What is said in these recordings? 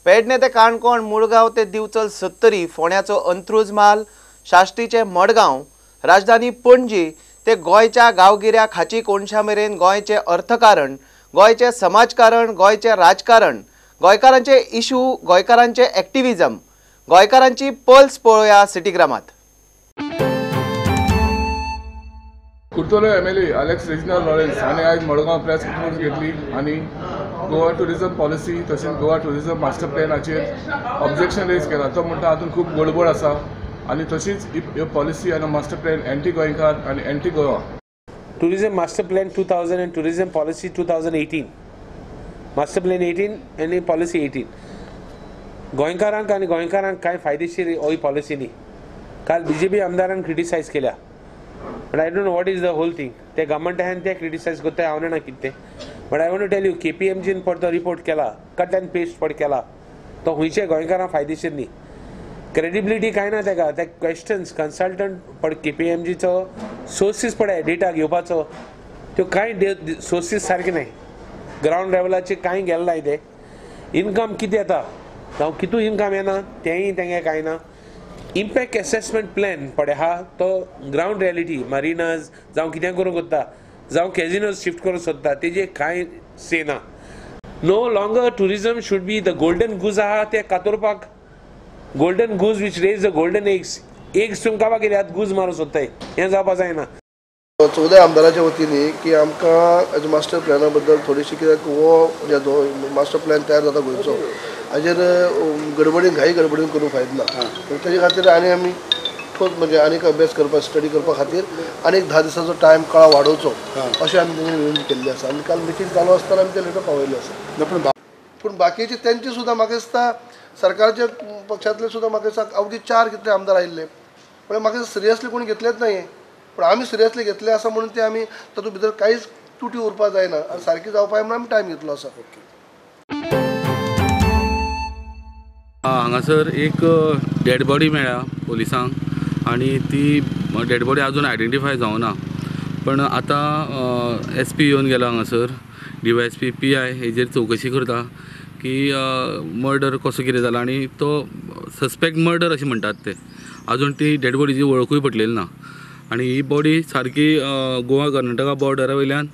पेडणे ते काणकोण, मुळगांव ते दिवचल सत्तरी, फोंड्याचो अंत्रुज म्हाल, साश्टीचे मडगांव, राजधानी पणजी ते गोंयच्या गांवगिऱ्या खाची कोनशा मेरेन गोंयचें अर्थकारण, गोंयचें समाजकारण, गोंयचें राजकारण, गोंयकारांचे इशू, गोंयकारांचे एक्टिविजम, गोंयकारांची पल्स पळोवया सिटीग्रामात. कुर्तोले MLA Alex Reginald Lawrence हाणें आयज मडगांव प्रेस कॉन्फरन्स घेतली आनी गोवा टुरिझम पॉलिसी तशेंच गोवा टुरिझम मास्टर प्लॅनाचेर ऑब्जेक्शन रेज केला. तो म्हणटा हातूंत खूब गडबड आसा आनी तशीच ह्यो पॉलिसी आनी मास्टर प्लॅन एंटी गोंयकार आनी anti Goa. Tourism master plan 2000 and tourism policy 2018, master plan 18 आनी पॉलिसी 18. गोंयकारांक आनी गोंयकारांक कांय फायदेशीर ही पॉलिसी न्ही. काल बीजेपी आमदारान क्रिटिसायज केल्या, but I don't know what is the whole thing. ते गव्हर्मेंट आहान ते क्रिटिसायज करता, हांव जाणा कितें. But I want to tell you, केपीएमजीन पळय तो रिपोर्ट केला, कट अँड पेस्ट पळय केला, तो खुंयचे गोंयकारांक फायदेशीर न्ही. क्रेडिबिलिटी कांय ना तेका. ते क्वेश्चन्स कन्सल्टंट पळय केपीएमजीचो सोर्सीस पळय डेटा घेवपाचो, त्यो कांय सोर्सीस सारके न्हय. ग्रावंड लेवलाचेर कांय गेल्ले नाय. ते इनकम कितें येता, जावं कितू इनकम येना तेंय तेंगे कांय ना. इम्पॅक्ट एसेसमेंट प्लॅन पळय आहा तो ग्रावंड रियलिटी मारिनाज जावं कितें करूंक सोदता, जावं कॅजिनोज शिफ्ट करूंक सोदता, तेजेर कांय से ना. No longer tourism should be the golden goose आहा ते कातोरपाक. Golden goose which raise the golden eggs. Eggs तुमकां कित्याक गूज मारूंक सोदताय, हें जावपा जायना. 14 आमदाराच्या वतीन की आमकां मास्टर प्लॅना बद्दल थोडीशी, कित्याक हो जो मास्टर प्लॅन तयार जाता गोंयचो हाजेर गडबडीन घाई गडबडीन करूंक फायद ना. तेजे खातीर आनी आमी ठोस म्हणजे आनीक अभ्यास करपाक, स्टडी करपा खातीर आनीक 10 दिसांचो टायम काळ वाडोवचो अशें आमी तेंचे विनंती केल्ली आसा. आनी काल मिटींग चालू आसतना आमी ते लेटर पावयल्ले आसा. पूण बाकीचे तेंचे सुद्दां म्हाका दिसता सरकारच्या पक्षांतले सुद्दां म्हाका दिसता अवघी 4 कितले आमदार आयिल्ले, पण म्हाका सिरियसली कोणी घेतलेच नाही. पण आमी सिरियसली घेतले आसा म्हणून ते आमी तातूंत भितर कांयच तुटी उरपाक जायना आनी सारकी जावपाक म्हणून आमी टायम घेतलो आसा. हांगासर एक डेड बॉडी मेळ्ळ्या पोलिसांक आनी ती डेड बॉडी अजून आयडेंटिफाय जावना. पण आतां एस पी येवन गेला हांगासर, DYSP PI हेजेर चवकशी करता की मर्डर कसो कितें जाला आनी तो सस्पेक्ट मर्डर अशें म्हणटात ते. अजून ती डेड बॉडीची वळखूय पटलेली ना आनी ही बॉडी सारकी गोवा कर्नाटका बॉर्डरा वयल्यान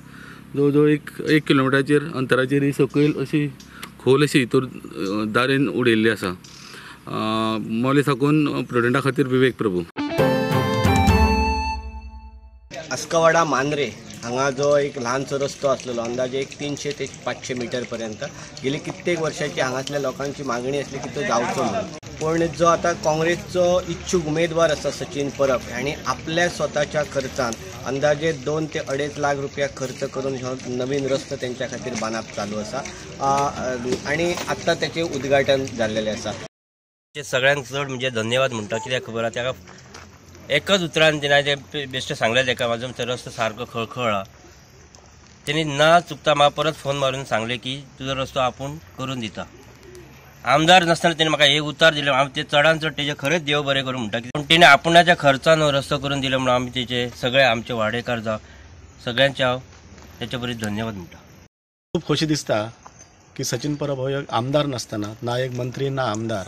जवळ जवळ एक किलोमिटराचेर अंतराचेर ही सकयल अशी खोल अशी हितूर दारेन उडयल्ली आसा. मोले साकून प्रुडंटा खातीर विवेक प्रभू. अस्कवाडा मांद्रे हांगा जो एक ल्हानसो रस्तो आसलेलो अंदाजे एक 300 ते 500 मिटर पर्यंत, गेली कित्येक वर्षाची हांगासल्या लोकांची मागणी आसली की तो जावचो म्हणून. पूण जो आतां काँग्रेसचो इच्छूक उमेदवार आसा सचिन परब हांणी आपल्या स्वताच्या खर्चान अंदाजे 2 ते 2.5 लाख रुपया खर्च करून हो नवीन रस्तो तेंच्या खातीर बांदप चालू आसा आनी आत्तां तेचें उद्घाटन जाल्लेलें आसा. सगळ्यांक चड म्हणजे धन्यवाद म्हणटा, कित्याक खबर आसा ताका एकच उतरान तेणें तें बेश्टें सांगलें तेका, म्हाजो रस्तो सारको खळखळा. तेणी ना चुकता म्हाका परत फोन मारून सांगलें की तुजो रस्तो आपूण करून दिता. आमदार नासतना तेणें म्हाका एक उतार दिलें, हांव ते चडान चड तेजें खरेंच देव बरें करूं म्हणटा. पूण तेणें आपुणाच्या खर्चान हो रस्तो करून दिलो म्हणून आमी तेजे सगळे आमचे वाडेकार जावं सगळ्यांचे हांव तेचे बरें धन्यवाद म्हणटा. खूब खोशी दिसता की सचिन परब हो एक आमदार नासतना, ना एक मंत्री ना आमदार,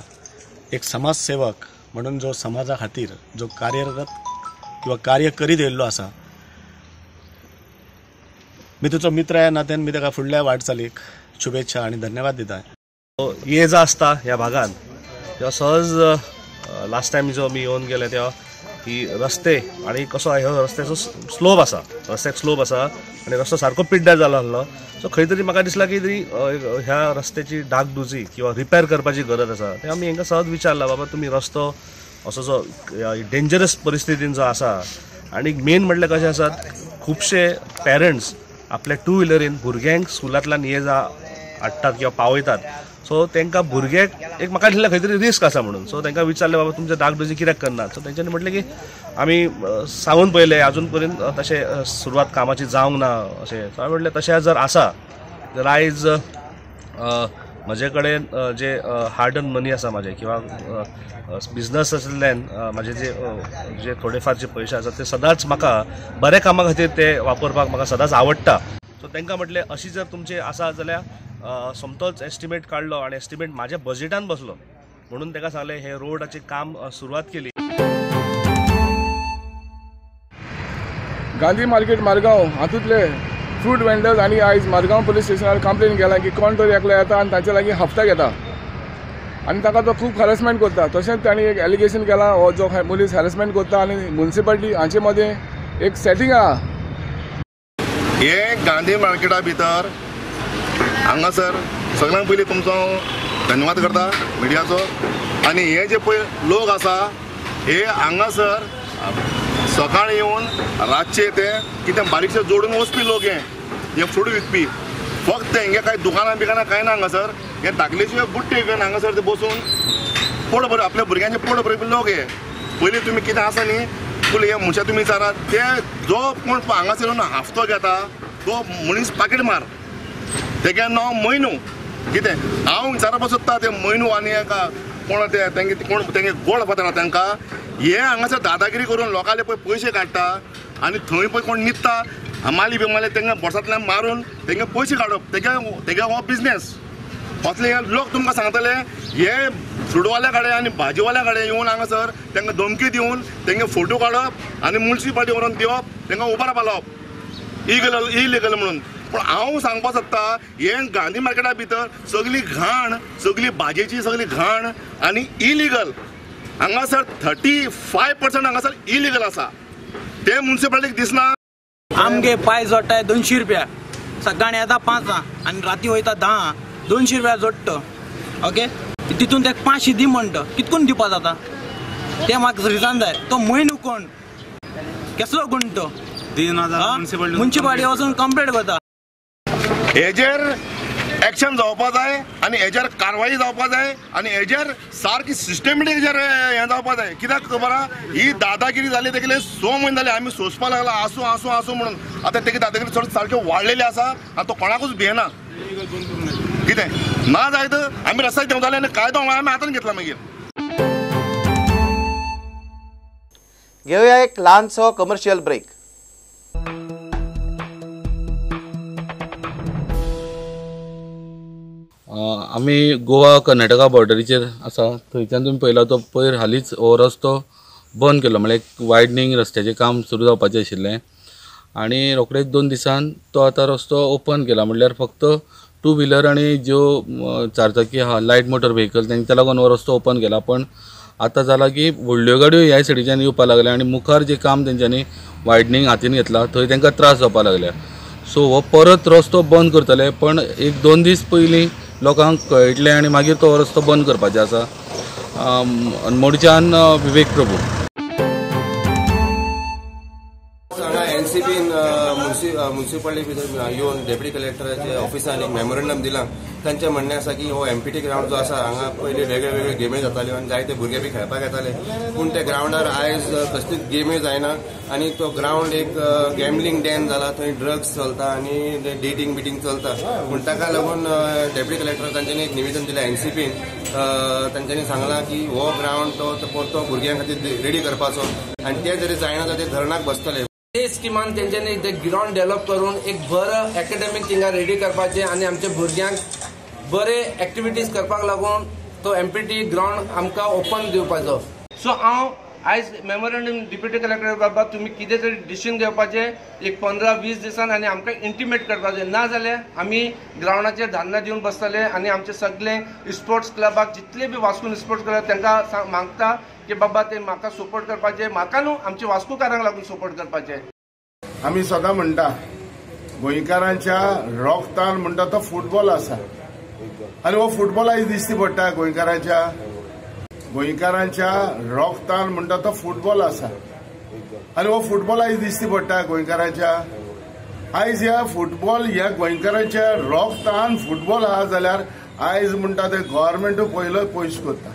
एक समाजसेवक म्हणून जो समाजा खातीर जो कार्यरत किंवा कार्य करीत येयल्लो आसा. मी तुजो मित्र ह्या नात्यान मी ताका फुडल्या वाटचालीक शुभेच्छा आनी धन्यवाद दिता. ये जा आसता ह्या भागान तेव्हा सहज लास्ट टायम जो आमी येवन गेले तेव्हा की रस्ते आनी कसो ह्यो रस्त्याचो स्लोप आसा, रस्त्याक स्लोप आसा आनी रस्तो सारको पिड्ड्यार जाला आसलो. सो खंय तरी म्हाका दिसला की तरी ह्या रस्त्याची डागडुजी किंवा रिपेर करपाची गरज आसा. तें आमी हांकां सहज विचारला, बाबा तुमी रस्तो असो जो डेंजरस परिस्थितीन जो आसा आनी मेन म्हटल्यार कशें आसा, खुबशे पेरंट्स आपल्या टू व्हिलरीन भुरग्यांक स्कुलांतल्यान ये जा हाडटात किंवा पावयतात. सो तांकां भुरग्याक एक म्हाका दिसलें खंय तरी रिस्क आसा म्हणून. सो तांकां विचारलें, बाबा तुमचें डागडुजी कित्याक करनात? सो तेंच्यांनी म्हटलें की आमी सांगून पळयलें, अजून पर्यंत तशें सुरवात कामाची जावंक ना अशें. सो हांवें म्हटलें तशें जर आसा जाल्यार आयज म्हजे कडेन जे हार्ड अर्न मनी आसा म्हाजें किंवा बिजनस आशिल्ल्यान म्हाजे जे जे थोडे फार जे पयशे आसा ते सदांच म्हाका बऱ्या कामा खातीर ते वापरपाक म्हाका सदांच आवडटा. सो तांकां म्हटलें अशी जर तुमचें आसा जाल्यार सोमतोच एस्टिमेट काडलो आनी एस्टिमेट म्हाज्या बजेटान बसलो म्हणून ताका सांगलें हे रोडाचें काम सुरवात केली. गांधी मार्केट मारगांव हातूंतले फ्रूट वेंडर्स आनी आयज मारगांव पुलीस स्टेशनार कंप्लेन केला की कोण तरी एकलो येता आनी तांचे लागीं हप्ता घेता आनी ताका तो खूब हॅरेसमेंट करता. तशेंच तांणी एक एलिगेशन केलां हो जो पुलीस हॅरेसमेंट करता आनी म्युनिसिपालिटी हांचे मदें एक सेटींग आहा. हे गांधी मार्केटा भितर हांगासर सगळ्यांत पयलीं तुमचो धन्यवाद करता मिडियाचो. आनी हे जे पळय लोक आसा हे हांगासर सकाळी येवन रातचे ते कितें बारीकशें जोडून वचपी लोक हे फ्रूट विकपी. फक्त हेंगे कांय दुकानां बिकानां कांय ना हांगासर. हे दाखलेचे बुट्टे घेवन हांगासर ते बसून पोट भर आपल्या भुरग्यांचे पोट भरपी लोक हे. पयलीं तुमी कितें आसा न्ही फूल हे मनशां तुमी विचारात ते जो कोण हांगासर येवन हाफ्तो घेता तो मनीस पाकीट मार तेगे नांव मैनू. कितें हांव विचारपाक सोदता ते मैनू आनी एका कोण ते तेंगे कोण तेंगे गोड पत्र तांकां हे हांगासर दादागिरी करून लोकांले पळय पयशे काडटा आनी थंय पळय कोण न्हिदता हमाली बिमाली तांकां बोर्सांतल्यान मारून तेंगे पयशे काडप तेगे तेगे हो बिजनेस. असले हे लोक तुमकां सांगतले हे फ्रुटवाल्या कडेन आनी भाजीवाल्या कडेन येवन हांगासर तांकां धमकी दिवन तेंगे फोटो काडप आनी मुन्सिपालिटी व्हरोन दिवप तांकां उबारपा लावप इलिगल म्हणून. पूण हांव सांगपाक सोदता हे गांधी मार्केटा भितर सगळी घाण सगळी भाजयेची सगळी घाण आनी इलिगल हांगासर 35% हांगासर इलिगल आसा ते मुन्सिपालिटीक दिसना. आमगे पांय जोडटाय 200 रुपया सकाळीं येता 5 आनी राती वयता 10 200 रुपया जोडटा. ओके तितून तेका 500 दी म्हणटा कितकून दिवपा जाता तें म्हाका रिजन जाय. तो म्हयनो कोण केसलो गुण तो मुन्सिपालिटी वचून कंप्लेंट करता. हेजेर एक्शन जावपा जाय आनी हेजेर कारवाई जावपा जाय आनी हेजेर सारकी सिस्टमॅटीक हेजेर हें जावपा जाय. कित्याक खबर आहा ही दादागिरी जाली तेगेले 6 म्हयने जाले आमी सोंसपा लागला आसूं आसूं आसूं म्हणून. आतां तेगे दादागिरी चड सारकी वाडलेली आसा आनी तो कोणाकूच भियेना. कितें ना जायत आमी रस्त्यार देंवताले आनी कायदो आमी हातान घेतला. मागीर घेवया एक ल्हानसो कमर्शियल ब्रेक. आमी गोवा कर्नाटका बॉर्डरीचेर आसा थंयच्यान तुमी पळयला तो पयर हालींच हो रस्तो बंद केलो म्हळ्यार एक वायडनींग रस्त्याचें काम सुरू जावपाचें आशिल्लें आनी रोखडेच 2 दिसान तो आतां रस्तो ओपन केला. म्हळ्यार फक्त 2 व्हिलर आनी ज्यो चारचाकी आहा लायट मोटर व्हेकल तांकां लागून हो रस्तो ओपन केला. पण आतां जाला की व्हडल्यो गाडयो ह्या सायडीच्यान येवपाक लागल्या आनी मुखार जें काम तेंच्यांनी वायडनींग हातीन घेतलां थंय तांकां त्रास जावपाक लागल्या. सो हो परत रस्तो बंद करतले पण 1-2 दीस पयलीं लोकांक कळटलें आनी मागीर तो रस्तो बंद करपाचो आसा. अनमोडच्यान विवेक प्रभू. हांगा एनसीपीन म्युनिसिपालिटी भितर येवन डेप्युटी कलेक्टराच्या ऑफिसान एक मेमोरेंडम दिलां. तांचें म्हणणें आसा की हो एमपीटी ग्रावंड जो आसा हांगा पयलीं वेगळे वेगळे गेमी जाताल्यो आनी जायते भुरगे बी खेळपाक येताले, पूण त्या ग्रावंडार आयज कसलीच गेमी जायना आनी तो ग्रावंड एक गॅमलिंग डॅन जाला. थंय ड्रग्स चलता आनी डेटींग बिटींग चलता. पूण ताका लागून डेप्युटी कलेक्टर तांच्यांनी एक निवेदन दिलें एनसीपीन. तांच्यांनी सांगलां की हो ग्रावंड तो परतो भुरग्यां खातीर रेडी करपाचो आनी ते जरी जायना जाल्यार ते धरणाक बसतले. ते स्किमान तेंच्यांनी ते ग्रावंड डेव्हलप करून एक बरो एकेडमीक थिंगा रेडी करपाचें आनी आमच्या भुरग्यांक बरे एक्टिविटीज करपाक लागून तो एमपीटी ग्रावंड आमकां ओपन दिवपाचो. सो हांव आयज मेमोरेंडम डिप्युटी कलेक्टर बाबा तुमी कितें तरी डिसिजन घेवपाचें एक 15-20 दिसान आनी आमकां इंटिमेट करपाचें, ना जाल्यार आमी ग्रावंडाचेर धान्य दिवन बसतले आनी आमचे सगळे स्पोर्ट्स क्लबाक जितले बी वास्कोन स्पोर्ट्स क्लब तांकां मागता की बाबा ते म्हाका सपोर्ट करपाचें, म्हाका न्हू आमच्या वास्कोकारांक लागून सपोर्ट करपाचें. आमी सदां म्हणटा गोंयकारांच्या रोगतान म्हणटा तो फुटबॉल आसा आनी हो फुटबॉल आयज दिश्टी पडटा. गोंयकारांच्या रोगतान म्हणटा तो फुटबॉल आसा आनी हो फुटबॉल आयज दिश्टी पडटा. गोंयकारांच्या आयज ह्या फुटबॉल ह्या गोंयकारांच्या रोगतान फुटबॉल आहा जाल्यार आयज म्हणटा ते गव्हर्मेंटूय पयलो पयस करता.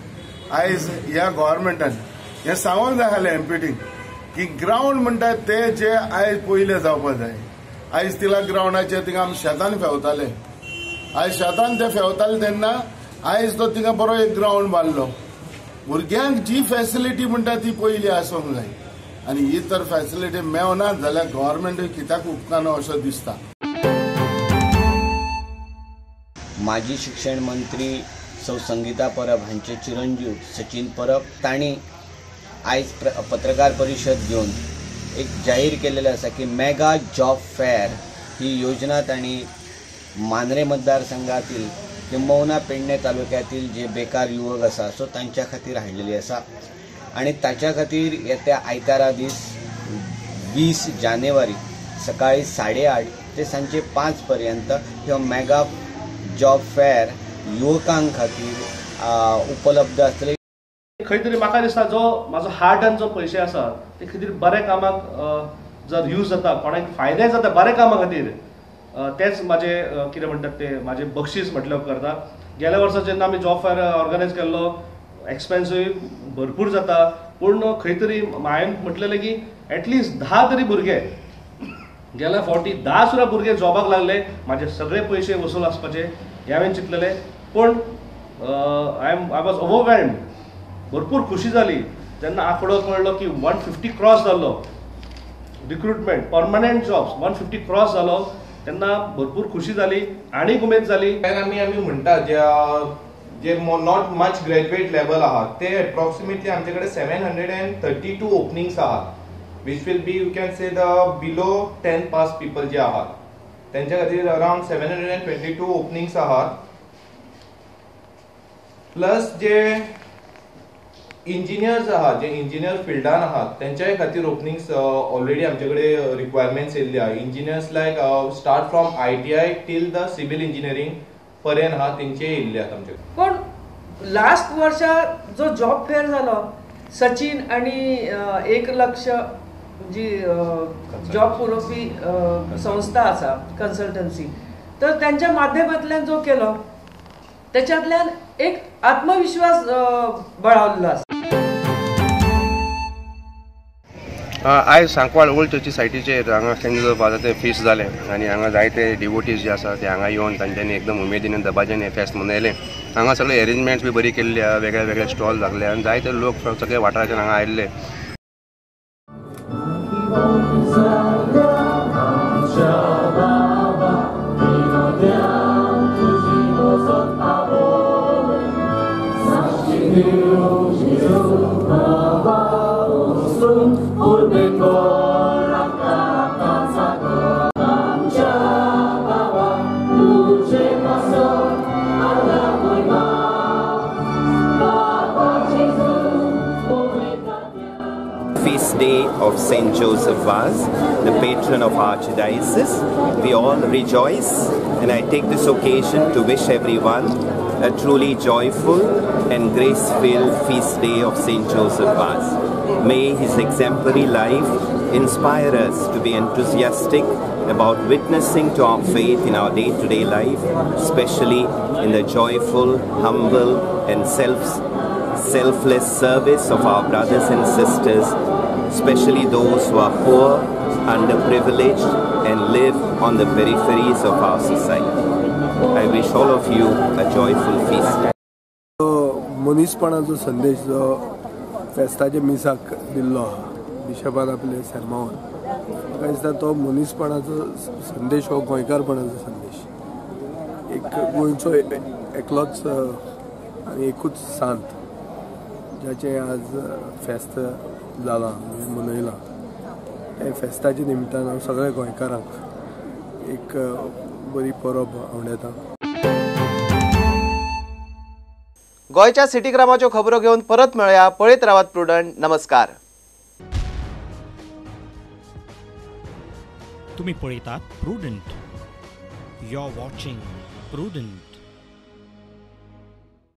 आयज ह्या गव्हर्मेंटान हें सांगूंक जाय आसलें एमपीटी की ग्रावंड म्हणटा ते जे आयज पयले जावपा जाय. आयज तिला ग्रावंडाचेर थिंगा आमी शेतान फेवताले, आयज शेतान ते फेवताले तेन्ना आयज तो थिंगा बरो एक ग्रावंड बांदलो. भुरग्यांक जी फॅसिलिटी म्हणटा ती पयली आसूंक जाय आनी ही तर फॅसिलिटी मेवना जाल्यार गव्हर्मेंट कित्याक उपकारना असो दिसता. माजी शिक्षण मंत्री सौ संगीता परब हांचे चिरंजीव सचिन परब तांणी आयज पत्रकार परिशद घेवन एक जाहीर केलेलें आसा की मेगा जॉब फेअर ही योजना तांणी मांद्रे मतदारसंघातील किंबहुना पेडणे तालुक्यातील जे बेकार युवक आसा सो तांच्या खातीर हाडलेली आसा आनी ताच्या खातीर येत्या आयतारा दीस 20 जानेवारी सकाळी 8:30 ते सांजे 5 पर्यंत ह्यो मेगा जॉब फेअर युवकां खातीर उपलब्ध आसतले। खंय तरी म्हाका दिसता जो म्हाजो हार्ड आनी जो पयशे आसा ते खंय तरी बऱ्या कामाक जर यूज जाता, कोणाक फायदे जाता बऱ्या कामा खातीर, तेच म्हाजे कितें म्हणटात ते म्हाजे बक्षीस म्हटल्यार करता। गेल्या वर्सा जेन्ना आमी जॉब फेअर ऑर्गनायज केल्लो एक्सपेन्सूय भरपूर जाता, पूण खंय तरी हांवें म्हटलेलें की एटलिस्ट 10 तरी भुरगे गेल्या फावटी 10 सुद्दां भुरगे जॉबाक लागले, म्हाजे सगळे पयशे वसूल आसपाचे हें हांवें चिंतलेलें। पूण I was overwhelmed, भरपूर खुशी जाली जेन्ना आंकडो कळ्ळो की 150 क्रॉस जाल्लो रिक्रुटमेंट, परमनंट जॉब्स 150 क्रॉस जालो तेन्ना भरपूर खुशी जाली आनी उमेद जाली। आमी आमी म्हणटा जे not much graduate level आहा ते एप्रोक्सिमेटली आमचे कडेन 732 ओपनिंग्स आहात, which will be you can say the below 10 pass people जे आहात तेंच्या खातीर अरावंड 722 ओपनिंग्स आहात। प्लस जे इंजिनियर्स आहात, जे इंजिनियर फिल्डान आहात तेंच्याय खातीर ओपनिंग्स ऑलरेडी आमचे कडेन रिक्वायरमेंट्स येयल्ली आहा। Engineers like start from ITI till the civil engineering पर्यंत आहा तेंचे येयल्ले आहात आमचे कडेन। पूण लास्ट वर्सा जो जॉब फेअर जालो सचिन आनी एक लक्ष जी जॉब पुरोवपी संस्था आसा कन्सल्टन्सी, तर त्यांच्या माध्यमांतल्यान जो केलो त्याच्यातल्यान एक आत्मविश्वास बळावल्लो आसा। आयज सांकवाळ ओल्ड चर्ची सायटीचेर हांगा सेंट जोजफ वाजाचें फीस्ट जालें आनी हांगा जायते डिवोटीज जे आसा ते हांगा येवन तांच्यांनी एकदम उमेदीन आनी दबाज्यान हें फेस्त मनयलें। हांगा सगळे एरेंजमेंट्स बी बरी केल्ली आहा, वेगळे वेगळे स्टॉल लागले आनी जायते लोक सगळे वाठाराच्यान हांगा आयिल्ले। Feast day of Saint Joseph Vaz, the patron of Archdiocese. We all rejoice, and I take this occasion to wish everyone a truly joyful and grace-filled feast day of Saint Joseph Vaz. May his exemplary life inspire us to be enthusiastic about witnessing to our faith in our day-to-day life, especially in the joyful, humble and selfless service of our brothers and sisters, especially those who are poor, underprivileged and live on the peripheries of our society. I wish all of you a joyful feast. मनीसपणाचो संदेश जो फेस्ताच्या मिसाक दिल्लो आहा बिशपान आपले सेर्मावान, म्हाका दिसता तो मनीसपणाचो संदेश हो गोंयकारपणाचो संदेश, एक गोंयचो एकलोच आनी एकूच सांत जाचें आज फेस्त जालां मनयलां, त्या फेस्ताच्या निमतान हांव सगळ्या गोंयकारांक एक बरी परब आवडटा। गोंयच्या सिटी ग्रामाच्यो खबरो घेवन परत मेळया। पळयत रावात प्रुडंट। नमस्कार। तुम्ही पळयतात Prudent. You are watching Prudent.